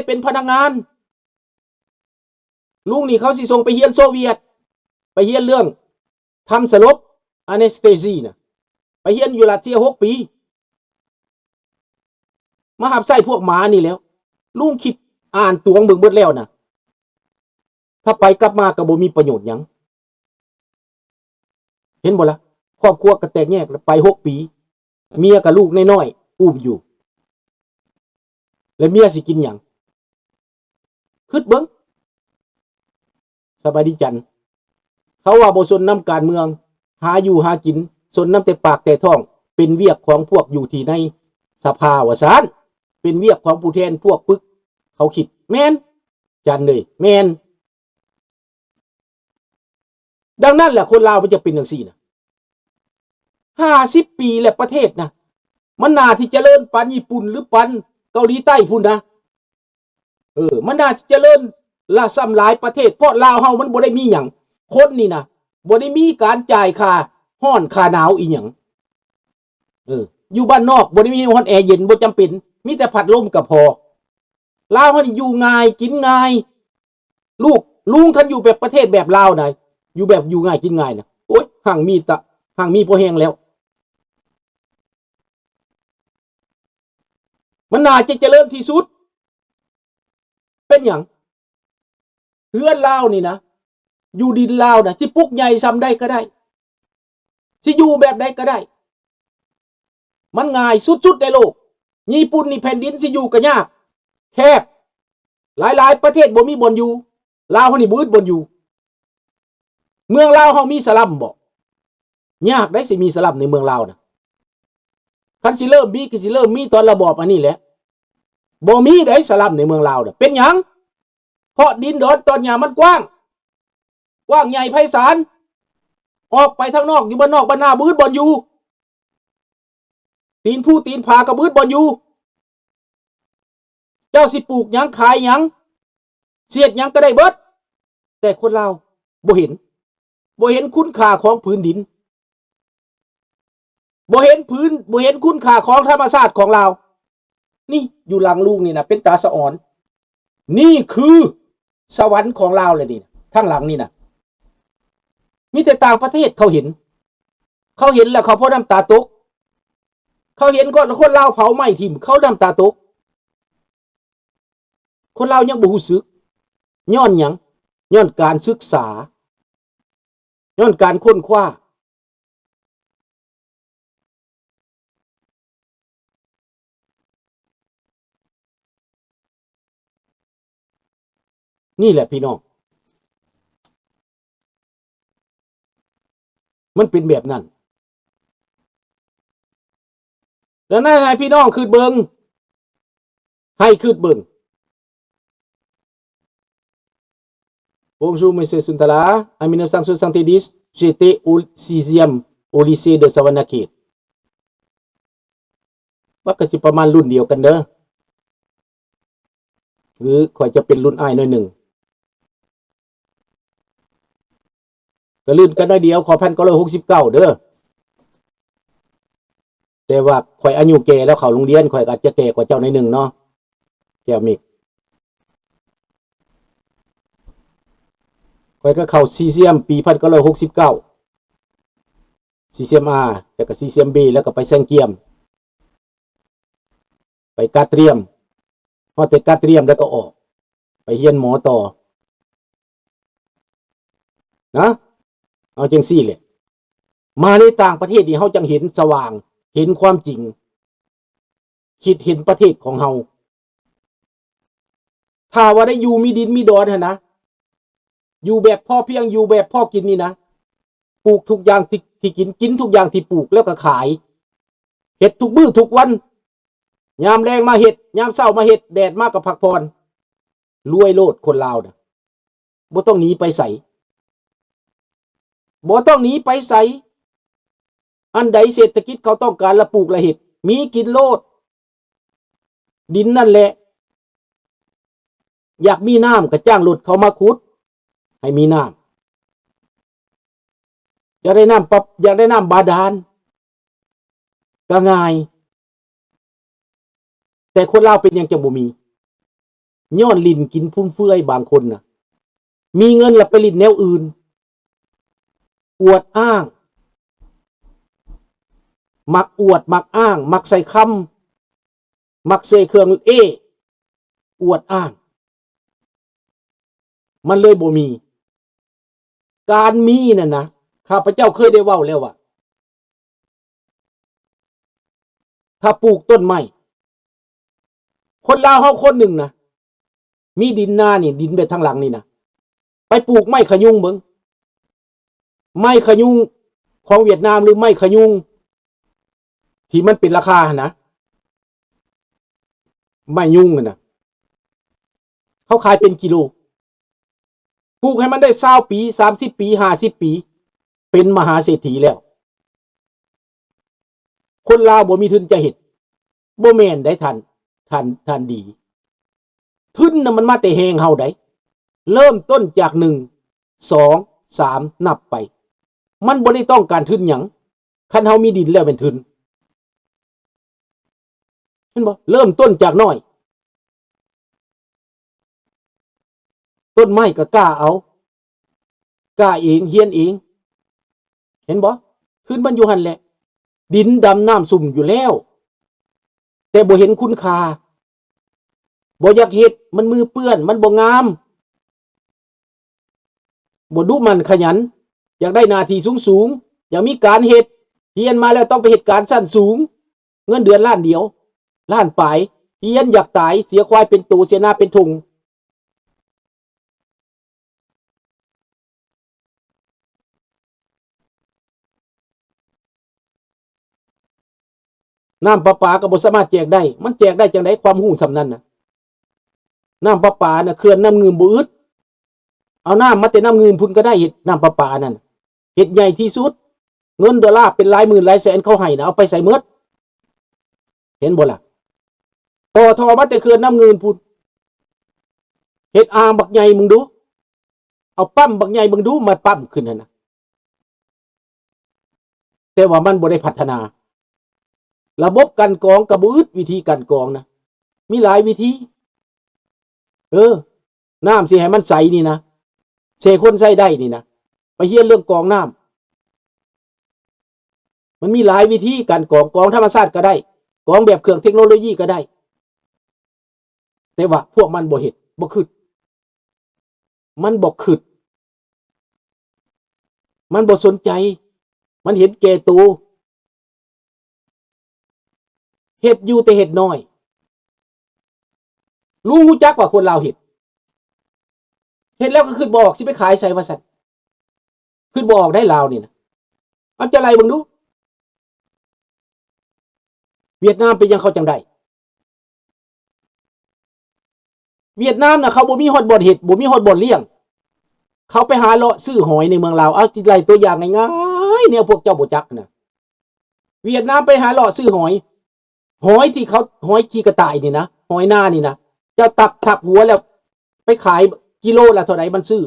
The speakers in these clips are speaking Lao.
ເປັນພະນັກງານ. ລຸງນີ້ເຂົາຊິສົ່ງໄປຮຽນໂຊວຽດ ໄປຮຽນເລື່ອງທຳສະຫຼົບ anesthesia ນະ ໄປຮຽນຢູ່ລັດເຊຍຫົກປີ ມາຮັບໃຊ້ພວກໝານີ້ແລ້ວ. ລຸງຄິດອ່ານຕວງເບິ່ງເບິດແລ້ວນະ ຖ້າໄປກັບມາກໍບໍ່ມີປະໂຫຍດຫຍັງ. ເຫັນບໍ່ລະ? ຄອບຄົວກໍແຕກແຍກ ໄປຫົກປີ ເມຍກັບລູກນ້ອຍໆ ອຸ້ມຢູ່ ແລະເມຍຊິກິນຫຍັງ? ຄິດເບິ່ງ. ສະບາຍດີຈັນ. ເຂົາວ່າບໍ່ສົນນຳການເມືອງ ຫາຢູ່ຫາກິນ ສົນນຳແຕ່ປາກແຕ່ທ້ອງ ເປັນວຽກຂອງພວກຢູ່ທີ່ໃນສະພາວ່າຊັ້ນ ເປັນວຽກຂອງຜູ້ແທນພວກປຶກ. ເຂົາຄິດແມ່ນ ຈັນເອີຍ ແມ່ນ. ດັ່ງນັ້ນແຫຼະ ຄົນລາວມັນຈະເປັນຈັ່ງຊີ້ນະ. ຫ້າສິບປີແລ້ວ ປະເທດນະ ມັນໜ້າທີ່ຈະເລີນປານຍີ່ປຸ່ນ ຫຼື ປານເກົາຫຼີໃຕ້ພຸ້ນນະ. ເອີ ມັນໜ້າທີ່ຈະເລີນຫຼາຍ ສ່ຳຫຼາຍປະເທດ ເພາະລາວເຮົາມັນບໍ່ໄດ້ມີຫຍັງ. ຄົນນີ້ນະ ບໍ່ໄດ້ມີການຈ່າຍຄ່າຮ້ອນຄ່າໜາວອີ່ຫຍັງ. ເອີ ຢູ່ບ້ານນອກບໍ່ໄດ້ມີຮອດແອເຢັນ ບໍ່ຈຳເປັນ ມີແຕ່ພັດລົມກໍພໍ. ລາວເຮົານີ້ຢູ່ງ່າຍກິນງ່າຍ. ລູກ ລຸງ ຄັນຢູ່ແບບປະເທດແບບລາວນະ ຢູ່ແບບຢູ່ງ່າຍກິນງ່າຍນະ ໂອ້ຍ ຮັ່ງມີຕະ ຮັ່ງມີພໍແຮງແລ້ວ. ມັນໜ້າຈະຈະເລີນທີ່ສຸດ. ເປັນຫຍັງ? ເຮືອນລາວນີ້ນະ ຢູ່ດິນລາວນະ ຊິປຸກໃຫຍ່ສ່ຳໃດກໍໄດ້ ຊິຢູ່ແບບໃດກໍໄດ້ ມັນງ່າຍສຸດໆໃນໂລກ. ຍີ່ປຸ່ນນີ້ແຜ່ນດິນຊິຢູ່ກໍຍາກ ແຄບ ຫຼາຍໆປະເທດບໍ່ມີບ່ອນຢູ່. ລາວເຮົານີ້ບໍ່ອຶດບ່ອນຢູ່. ເມືອງລາວເຮົາມີສະລັມບໍ່? ຍາກໄດ໋ ຊິມີສະລັມໃນເມືອງລາວນະ. ຄັນຊິເລີ່ມມີ ກໍຊິເລີ່ມມີຕອນລະບອບອັນນີ້ແຫຼະ. ບໍ່ມີໄດ໋ ສະລັມໃນເມືອງລາວນະ. ເປັນຫຍັງ? ເພາະດິນດອນຕອນຫຍ້າມັນກວ້າງ ກວ້າງໃຫຍ່ໄພສານ. ອອກໄປທາງນອກ ຢູ່ບ້ານນອກບ້ານນາ ບໍ່ອຶດບ່ອນຢູ່. ຕີນພູຕີນຜາກໍບໍ່ອຶດບ່ອນຢູ່. ເຈົ້າຊິປູກຫຍັງ ຂາຍຫຍັງ ຊິເຮັດຫຍັງກໍໄດ້ເບິດ. ແຕ່ຄົນລາວບໍ່ເຫັນ ບໍ່ເຫັນຄຸນຄ່າຂອງພື້ນດິນ ບໍ່ເຫັນພື້ນ ບໍ່ເຫັນຄຸນຄ່າຂອງທຳມະຊາດຂອງລາວ. ນີ້ຢູ່ຫຼັງລຸງນີ້ນະ ເປັນຕາສະອອນ. ນີ້ຄືສະຫວັນຂອງລາວແຫຼະນີ້ນະ ທາງຫຼັງນີ້ນະ. ມີແຕ່ຕ່າງປະເທດເຂົາເຫັນ ເຂົາເຫັນແລ້ວເຂົາພໍນ້ຳຕາຕົກ. ເຂົາເຫັນຄົນ ຄົນລາວເຜົາໄມ້ຖິ້ມ ເຂົານ້ຳຕາຕົກ. ຄົນລາວຍັງບໍ່ຮູ້ສຶກ. ຍ້ອນຫຍັງ? ຍ້ອນການສຶກສາ ຍ້ອນການຄົ້ນຄວ້າ. ນີ້ແຫຼະພີ່ນ້ອງ ມັນເປັນແບບນັ້ນ. ດັ່ງນັ້ນໃຫ້ພີ່ນ້ອງຄິດເບິ່ງ ໃຫ້ຄິດເບິ່ງ. Bonjour, Monsieur Suntara. En mille neuf cent soixante-dix, j'étais au sixième au lycée de Savanakhet. ມັນກໍຊິປະມານລຸ້ນດຽວກັນເດີ ຫຼືຂ້ອຍຈະເປັນລຸ້ນອ້າຍໜ້ອຍໜຶ່ງ. ກະລື່ນກັນໜ້ອຍດຽວ ຂ້ອຍພັນເກົ້າຮ້ອຍຫົກສິບເກົ້າເດີ. ແຕ່ວ່າຂ້ອຍອາຍຸແກ່ແລ້ວ ເຂົ້າໂຮງຮຽນ ຂ້ອຍກໍອາດຈະແກ່ກວ່າເຈົ້າໜ້ອຍໜຶ່ງເນາະ ແກ້ວເມກ. ຂ້ອຍກໍເຂົ້າຊີຊຽມປີພັນເກົ້າຮ້ອຍຫົກສິບເກົ້າ ຊີຊຽມອາ ແລ້ວກໍຊີຊຽມບີ ແລ້ວກໍໄປແຊງກຽມ ໄປກາຕຣຽມ ຮອດແຕ່ກາຕຣຽມແລ້ວກໍອອກ ໄປຮຽນໝໍຕໍ່ນະ. ເອົາຈັ່ງຊີ້ແຫຼະ ມາໃນຕ່າງປະເທດນີ້ ເຮົາຈັ່ງເຫັນສະຫວ່າງ ເຫັນຄວາມຈິງ ຄິດເຫັນປະເທດຂອງເຮົາ. ຖ້າວ່າໄດ້ຢູ່ມີດິນມີດອນຫັ້ນນະ ຢູ່ແບບພໍພຽງ ຢູ່ແບບພໍກິນນີ້ນະ ປູກທຸກຢ່າງທີ່ ທີ່ກິນ ກິນທຸກຢ່າງທີ່ປູກ ແລ້ວກໍຂາຍ ເຮັດທຸກມື້ທຸກວັນ ຍາມແລງມາເຮັດ ຍາມເຊົ້າມາເຮັດ ແດດມາກໍພັກຜ່ອນ ລວຍໂລດ. ຄົນລາວນະ ບໍ່ຕ້ອງໜີໄປໃສ ບໍ່ຕ້ອງໜີໄປໃສ. ອັນໃດເສດຖະກິດເຂົາຕ້ອງການລະປູກລະເຮັດ ມີກິນໂລດ. ດິນນັ້ນແຫຼະ ຢາກມີນ້ຳກໍຈ້າງລົດເຂົາມາຂຸດໃຫ້ມີນ້ຳ. ຢາກໄດ້ນ້ຳປັບ ຢາກໄດ້ນ້ຳບາດານກໍງ່າຍ. ແຕ່ຄົນລາວເປັນຫຍັງຈັ່ງບໍ່ມີ? ຍ້ອນຫຼິ້ນກິນຟຸມເຟືອຍ. ບາງຄົນນະ ມີເງິນລະໄປຫຼິ້ນແນວອື່ນ ອວດອ້າງ ມັກອວດ ມັກອ້າງ ມັກໃສ່ຄຳ ມັກເຊເຄື່ອງເອ້ ອວດອ້າງ ມັນເລີຍບໍ່ມີ. ການມີນັ້ນນະ ຂ້າພະເຈົ້າເຄີຍໄດ້ເວົ້າແລ້ວວ່າ ຖ້າປູກຕົ້ນໄມ້ ຄົນລາວເຮົາຄົນໜຶ່ງນະ ມີດິນນານີ້ ດິນໄປທາງຫຼັງນີ້ນະ ໄປປູກໄມ້ຂະຍຸງເບິ່ງ ໄມ້ຂະຍຸງຂອງຫວຽດນາມ ຫຼືໄມ້ຂະຍຸງທີ່ມັນເປັນລາຄາຫັ້ນນະ ໄມ້ຍຸງຫັ້ນນະ ເຂົາຂາຍເປັນກິໂລ. ປູກໃຫ້ມັນໄດ້ຊາວປີ ສາມສິບປີ ຫ້າສິບປີ ເປັນມະຫາເສດຖີແລ້ວ. ຄົນລາວບໍ່ມີທຶນຈະເຮັດ ບໍ່ແມ່ນໄດ໋ທ່ານ ທ່ານ ທ່ານດີ. ທຶນນະມັນມາແຕ່ແຮງເຮົາໄດ໋ ເລີ່ມຕົ້ນຈາກໜຶ່ງ ສອງ ສາມ ນັບໄປ ມັນບໍ່ໄດ້ຕ້ອງການທຶນຫຍັງ. ຄັນເຮົາມີດິນແລ້ວແມ່ນທຶນ ເຫັນບໍ່? ເລີ່ມຕົ້ນຈາກນ້ອຍ ຕົ້ນໄມ້ກໍກ້າເອົາ ກ້າເອງ ຮຽນເອງ ເຫັນບໍ່? ຄືນມັນຢູ່ຫັ້ນແຫຼະ ດິນດຳນ້ຳຊຸ່ມຢູ່ແລ້ວ ແຕ່ບໍ່ເຫັນຄຸນຄ່າ ບໍ່ຢາກເຮັດ ມັນມືເປື້ອນ ມັນບໍ່ງາມ ບໍ່ດຸໝັ່ນຂະຫຍັນ ຢາກໄດ້ໜ້າທີ່ສູງໆ ຢາກມີການເຮັດ ຮຽນມາແລ້ວຕ້ອງໄປເຮັດການຊັ້ນສູງ ເງິນເດືອນລ້ານດຽວ ລ້ານປາຍ ຮຽນຢາກຕາຍ ເສຍຄວາຍເປັນໂຕ ເສຍນາເປັນທົ່ງ. ນ້ຳປະປາກໍບໍ່ສາມາດແຈກໄດ້ ມັນແຈກໄດ້ຈັ່ງໃດ ຄວາມຮູ້ສ່ຳນັ້ນນະ? ນ້ຳປະປານະ ເຂື່ອນນ້ຳງື່ມບໍ່ອຶດ ເອົານ້ຳມາແຕ່ນ້ຳງື່ມພຸ້ນກໍໄດ້ ເຮັດນ້ຳປະປານັ້ນ ເຮັດໃຫຍ່ທີ່ສຸດ ເງິນໂດລາເປັນຫຼາຍໝື່ນຫຼາຍແສນເຂົາໃຫ້ນະ ເອົາໄປໃສໝົດ ເຫັນບໍ່ລະ? ຕໍ່ທໍ່ມາແຕ່ເຂື່ອນນ້ຳງື່ມພຸ້ນ ເຮັດອ່າງບັກໃຫຍ່ເບິ່ງດູ ເອົາປ້ຳບັກໃຫຍ່ເບິ່ງດູ ມາປ້ຳຂຶ້ນຫັ້ນນະ ແຕ່ວ່າມັນບໍ່ໄດ້ພັດທະນາ ລະບົບກັ່ນກອງກໍບໍ່ອຶດ ວິທີກັ່ນກອງນະ ມີຫຼາຍວິທີ ເອີ ນ້ຳຊິໃຫ້ມັນໃສນີ້ນະ ຊິໃຫ້ຄົນໃຊ້ໄດ້ນີ້ນະ ໄປຮຽນເລື່ອງກອງນ້ຳ ມັນມີຫຼາຍວິທີ ກັ່ນກອງ ກອງທຳມະຊາດກໍໄດ້ ກອງແບບເຄື່ອງເທັກໂນໂລຢີກໍໄດ້ ແຕ່ວ່າພວກມັນບໍ່ເຮັດ ບໍ່ຄິດ ມັນບໍ່ຄິດ ມັນບໍ່ສົນໃຈ ມັນເຫັນແກ່ໂຕ ເຮັດຢູ່ແຕ່ເຮັດນ້ອຍ ລຸງຮູ້ຈັກວ່າຄົນລາວເຮັດ ເຮັດແລ້ວກໍຄິດບໍ່ອອກ ຊິໄປຂາຍໃສວ່າຊັ້ນ ຄິດບໍ່ອອກໄດ໋ລາວນີ້ນະ ເອົາເຈົ້າໄລ່ເບິ່ງດູ ຫວຽດນາມເປັນຫຍັງເຂົາຈັ່ງໄດ້? ຫວຽດນາມນະ ເຂົາບໍ່ມີຮອດບ່ອນເຮັດ ບໍ່ມີຮອດບ່ອນລ້ຽງ ເຂົາໄປຫາເລາະຊື້ຫອຍໃນເມືອງລາວ ເອົາ ຊິໄລ່ຕົວຢ່າງງ່າຍໆ ແນວພວກເຈົ້າບໍ່ຈັກນະ ຫວຽດນາມໄປຫາເລາະຊື້ຫອຍ ຫອຍທີ່ເຂົາ ຫອຍຂີ້ກະຕ່າຍນີ້ນະ ຫອຍນານີ້ນະ ເຈົ້າຕັບທັບຫົວແລ້ວໄປຂາຍກິໂລລະເທົ່າໃດມັນຊື້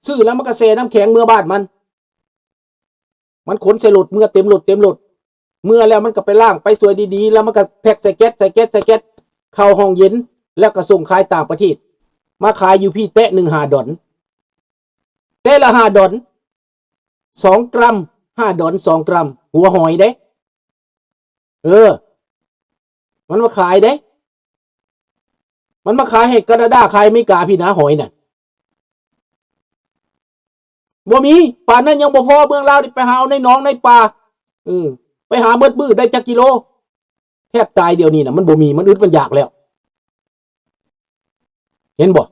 ຊື້ແລ້ວມັນກໍແຊ່ນ້ຳແຂງເມືອບ້ານມັນ ມັນຂົນໃສ່ລົດເມືອເຕັມລົດເຕັມລົດ ເມືອແລ້ວມັນກໍໄປລ້າງໄປສວຍດີໆ ແລ້ວມັນກໍແພັກໃສ່ແກັດ ໃສ່ແກັດ ໃສ່ແກັດ ເຂົ້າຫ້ອງເຢັນ ແລ້ວກໍສົ່ງຂາຍຕ່າງປະເທດ ມາຂາຍຢູ່ພີ້ແຕະໜຶ່ງຫ້າດອນ ແຕະລະຫ້າດອນ ສອງກຣາມ ຫ້າດອນສອງກຣາມ ຫົວຫອຍເດ້ ເອີ ມັນມາຂາຍເດ້ ມັນມາຂາຍໃຫ້ການາດາ ຂາຍອາເມລິກາພີ້ນະ ຫອຍນັ້ນ ບໍ່ມີ ປານນັ້ນຍັງບໍ່ພໍ ເມືອງລາວນີ້ໄປຫາເອົາໃນໜອງໃນປ່າ ເອີ ໄປຫາໝົດມື້ໄດ້ຈັກກິໂລ ແທບຕາຍ ດຽວນີ້ນະ ມັນບໍ່ມີ ມັນອຶດມັນຢາກແລ້ວ ເຫັນບໍ່?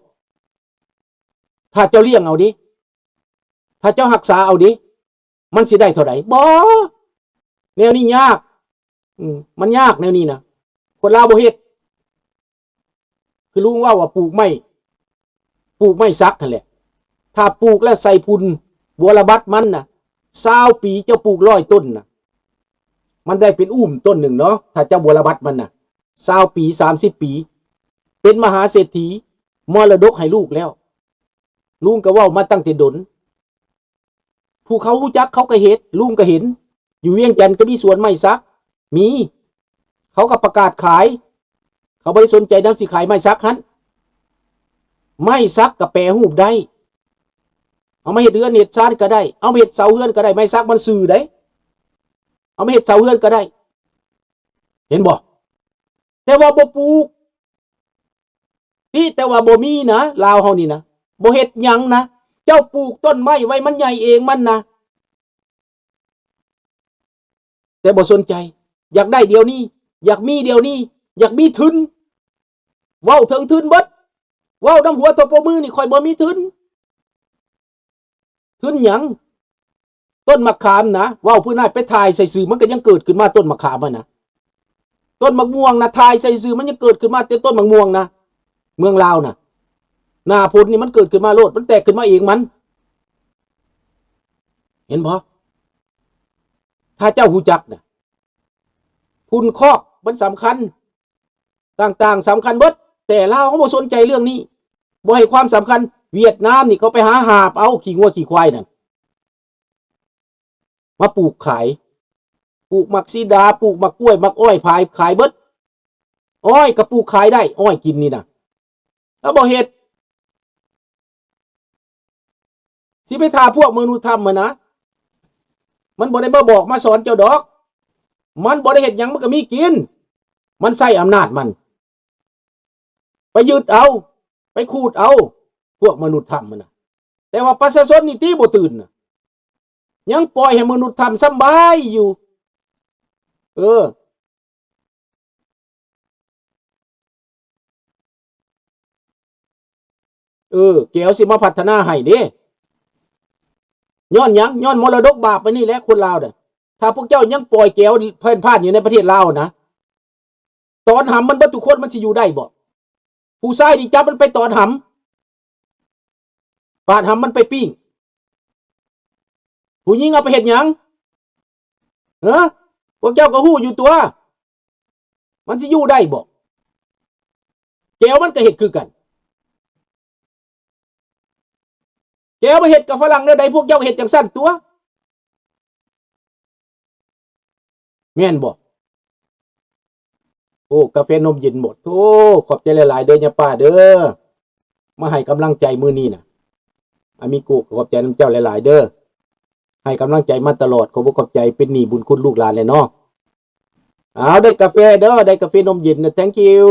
ຖ້າເຈົ້າລ້ຽງເອົາເດ້ ຖ້າເຈົ້າຮັກສາເອົາເດ້ ມັນຊິໄດ້ເທົ່າໃດ? ບໍ່ ແນວນີ້ຍາກ ອືມ ມັນຍາກແນວນີ້ນະ ຄົນລາວບໍ່ເຮັດ ຄືລຸງເວົ້າວ່າປູກໄມ້ ປູກໄມ້ສັກຫັ້ນແຫຼະ ຖ້າປູກແລ້ວໃສ່ຝຸ່ນ ບົວລະບັດມັນນະ ຊາວປີເຈົ້າປູກຮ້ອຍຕົ້ນນະ ມັນໄດ້ເປັນອູ້ມຕົ້ນໜຶ່ງເນາະ ຖ້າເຈົ້າບົວລະບັດມັນນະ ຊາວປີ ສາມສິບປີ ເປັນມະຫາເສດຖີ ມໍລະດົກໃຫ້ລູກແລ້ວ ລຸງກໍເວົ້າມາຕັ້ງແຕ່ດົນ ຜູ້ເຂົາຮູ້ຈັກເຂົາກໍເຮັດ ລຸງກໍເຫັນ ຢູ່ວຽງຈັນກໍມີສວນໄມ້ສັກ ມີ ເຂົາກໍປະກາດຂາຍ ເຂົາບໍ່ໄດ້ສົນໃຈນຳ ຊິຂາຍໄມ້ສັກຫັ້ນ ໄມ້ສັກກໍແປຮູບໄດ້ ເອົາມາເຮັດເຮືອນເຮັດຊານກໍໄດ້ ເອົາມາເຮັດເສົາເຮືອນກໍໄດ້ ໄມ້ສັກມັນຊື່ໃດ ເອົາມາເຮັດເສົາເຮືອນກໍໄດ້ ເຫັນບໍ່? ແຕ່ວ່າບໍ່ປູກ ຕິແຕ່ວ່າບໍ່ມີນະ ລາວເຮົານີ້ນະ ບໍ່ເຮັດຫຍັງນະ ເຈົ້າປູກຕົ້ນໄມ້ໄວ້ມັນໃຫຍ່ເອງມັນນະ ແຕ່ບໍ່ສົນໃຈ ຢາກໄດ້ດຽວນີ້ ຢາກມີດຽວນີ້ ຢາກມີທຶນ ເວົ້າເຖິງທຶນເບິດ ເວົ້ານຳຫົວໂຕໂປມືນີ້ ຂ້ອຍບໍ່ມີທຶນ ທຶນຫຍັງ? ຕົ້ນໝາກຂາມນະ ເວົ້າພື້ນນາໄປຖ່າຍໃສ່ສື່ ມັນກໍຍັງເກີດຂຶ້ນມາ ຕົ້ນໝາກຂາມຫັ້ນນະ ຕົ້ນໝາກມ່ວງນະ ຖ່າຍໃສ່ສື່ ມັນຍັງເກີດຂຶ້ນມາ ແຕ່ຕົ້ນໝາກມ່ວງນະ ເມືອງລາວນະ ໜ້າຝົນນີ້ມັນເກີດຂຶ້ນມາໂລດ ມັນແຕກຂຶ້ນມາເອງມັນ ເຫັນບໍ່? ຖ້າເຈົ້າຮູ້ຈັກນະ ຝຸ່ນຄອກມັນສຳຄັນ ຕ່າງໆສຳຄັນເບິດ ແຕ່ລາວເຮົາບໍ່ສົນໃຈເລື່ອງນີ້ ບໍ່ໃຫ້ຄວາມສຳຄັນ ຫວຽດນາມນີ້ເຂົາໄປຫາຫາບເອົາຂີ້ງົວຂີ້ຄວາຍນັ້ນ ມາປູກຂາຍ ປູກໝາກສີດາ ປູກໝາກກ້ວຍ ໝາກອ້ອຍ ພາຍ ຂາຍເບິດ ອ້ອຍກໍປູກຂາຍໄດ້ ອ້ອຍກິນນີ້ນະ ລາວບໍ່ເຮັດ ຊິໄປຖ້າພວກມະນຸດທຳຫັ້ນນະ ມັນບໍ່ໄດ້ມາບອກມາສອນເຈົ້າດອກ ມັນບໍ່ໄດ້ເຮັດຫຍັງ ມັນກໍມີກິນ ມັນໃຊ້ອຳນາດມັນ ໄປຍຶດເອົາ ໄປຂູດເອົາ ພວກມະນຸດທຳຫັ້ນນະ ແຕ່ວ່າປະຊາຊົນນີ້ຕິບໍ່ຕື່ນນະ ຍັງປ່ອຍໃຫ້ມະນຸດທຳສຳບາຍຢູ່ ເອີ ເອີ ແກວຊິມາພັດທະນາໃຫ້ເດ້ ຍ້ອນຫຍັງ? ຍ້ອນມໍລະດົກບາບໄປນີ້ແຫຼະ ຄົນລາວນະ ຖ້າພວກເຈົ້າຍັງປ່ອຍແກວເພື່ອນພານຢູ່ໃນປະເທດລາວນະ ຕອນຫຳມັນເບິດທຸກຄົນ ມັນຊິຢູ່ໄດ້ບໍ່? ຜູ້ຊາຍນີ້ຈັບມັນໄປຕອນຫຳ ປາດຫຳມັນໄປປີ້ງ ຜູ້ຍິງເອົາໄປເຮັດຫຍັງ? ເອີ ພວກເຈົ້າກໍຮູ້ຢູ່ຕົວະ ມັນຊິຢູ່ໄດ້ບໍ່? ແກວມັນກໍເຮັດຄືກັນ ແກວມັນເຮັດກັບຝຣັ່ງແນວໃດ ພວກເຈົ້າກໍເຮັດຈັ່ງຊັ້ນຕົວະ ແມ່ນບໍ່? ໂອ້ ກາເຟນົມເຢັນໝົດ ໂອ້ ຂອບໃຈຫຼາຍໆເດີຍາປ້າເດີ ມາໃຫ້ກຳລັງໃຈມື້ນີ້ນະ ອາມິໂກ ຂອບໃຈນຳເຈົ້າຫຼາຍໆເດີ ໃຫ້ກຳລັງໃຈມາຕະຫຼອດ ຂອບອົກຂອບໃຈ ເປັນໜີ້ບຸນຄຸນລູກຫຼານແຫຼະເນາະ ເອົາ ໄດ້ກາເຟເດີ ໄດ້ກາເຟນົມເຢັນນະ thank you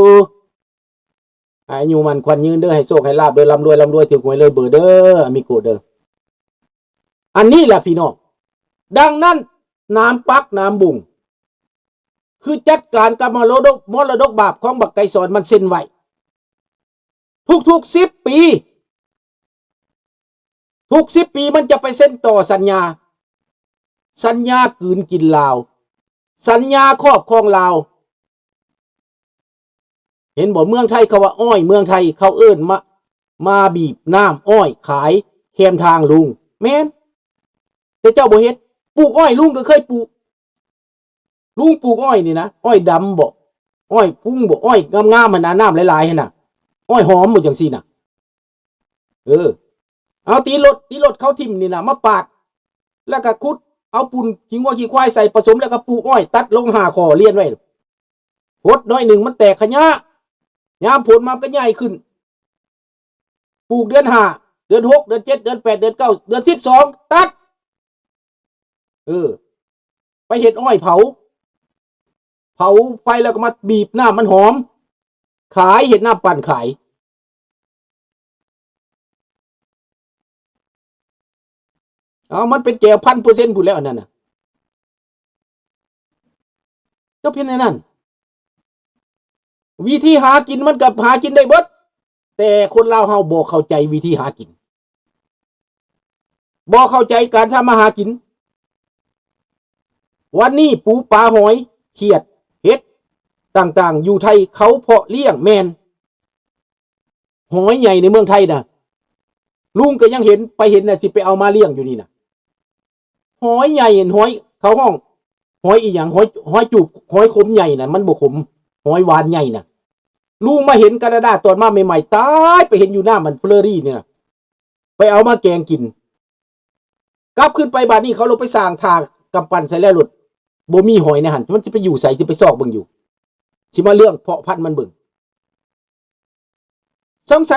ອາຍຸໝັ້ນຂວັນຍືນເດີ ໃຫ້ໂຊກໃຫ້ລາບເດີ ລ່ຳລວຍ ລ່ຳລວຍ ຖືກຫວຍເລີຍເບີເດີ ອາມິໂກເດີ ອັນນີ້ແຫຼະພີ່ນ້ອງ ດັ່ງນັ້ນ ໜາມປັກໜາມບຸງ ຄືຈັດການກັບມໍລະດົກ ມໍລະດົກບາບຂອງບັກໄກສອນ ມັນເຊັນໄວ້ ທຸກໆສິບປີ ທຸກສິບປີມັນຈະໄປເຊັນຕໍ່ສັນຍາ ສັນຍາກືນກິນລາວ ສັນຍາຄອບຄອງລາວ ເຫັນບໍ່? ເມືອງໄທເຂົາວ່າອ້ອຍ ເມືອງໄທເຂົາເອີ້ນມາ ມາບີບນ້ຳອ້ອຍຂາຍແຄມທາງລຸງ ແມ່ນ ແຕ່ເຈົ້າບໍ່ເຮັດ ປູກອ້ອຍ ລຸງກໍເຄີຍປູກ ລຸງປູກອ້ອຍນີ້ນະ ອ້ອຍດຳບໍ ອ້ອຍພຸງບໍ ອ້ອຍງາມໆຫັ້ນນະ ນ້ຳຫຼາຍໆຫັ້ນນະ ອ້ອຍຫອມບໍ ຈັ່ງຊີ້ນະ ເອີ ເອົາຕີນລົດ ຕີນລົດເຂົາຖິ້ມນີ້ນະ ມາປາດ ແລ້ວກໍຂຸດເອົາປຸ້ນຂີ້ງົວຂີ້ຄວາຍໃສ່ ປະສົມ ແລ້ວກໍປູກອ້ອຍ ຕັດລົງຫ້າຂໍ້ລຽນໄວ້ ຫົດໜ້ອຍໜຶ່ງມັນແຕກຂະຫຍະ ຍາມຝົນມາມັນກໍໃຫຍ່ຂຶ້ນ ປູກເດືອນຫ້າ ເດືອນຫົກ ເດືອນເຈັດ ເດືອນແປດ ເດືອນເກົ້າ ເດືອນສິບສອງ ຕັດ ເອີ ໄປເຮັດອ້ອຍເຜົາ ເຜົາໄຟແລ້ວກໍມາບີບນ້ຳມັນຫອມ ຂາຍ ເຮັດນ້ຳປັ່ນຂາຍ ເອົາ ມັນເປັນແກວພັນເປີເຊັນພຸ້ນແລ້ວ ອັນນັ້ນນະ ກໍເປັນແນວນັ້ນ ວິທີຫາກິນມັນກໍຫາກິນໄດ້ເບິດ ແຕ່ຄົນລາວເຮົາບໍ່ເຂົ້າໃຈວິທີຫາກິນ ບໍ່ເຂົ້າໃຈການທຳມາຫາກິນ ວັນນີ້ປູປາຫອຍ ຂຽດ ເຫັດ ຕ່າງໆ ຢູ່ໄທເຂົາເພາະລ້ຽງ ແມ່ນ ຫອຍໃຫຍ່ໃນເມືອງໄທນະ ລຸງກໍຍັງເຫັນ ໄປເຫັນນະ ຊິໄປເອົາມາລ້ຽງຢູ່ນີ້ນະ ຫອຍໃຫຍ່ ຫອຍ ເຂົາຮ້ອງຫອຍອີ່ຫຍັງ ຫອຍ ຫອຍຈູບ ຫອຍຂົມໃຫຍ່ນະ ມັນບໍ່ຂົມ ຫອຍຫວານໃຫຍ່ນະ ລຸງມາເຫັນການາດາຕອນມາໃໝ່ໆ ຕາຍ ໄປເຫັນຢູ່ນ້ຳອັນເຟຣີນີ້ນະ ໄປເອົາມາແກງກິນ ກັບຂຶ້ນໄປບາດນີ້ ເຂົາລົງໄປສ້າງທ່າກຳປັ່ນໃສ່ແລ້ວໂລດ ບໍ່ມີຫອຍໃນຫັ້ນ ມັນຊິໄປຢູ່ໃສ ຊິໄປຊອກເບິ່ງຢູ່ ຊິມາເລື່ອງເພາະພັນມັນເບິ່ງ ສົງໄສ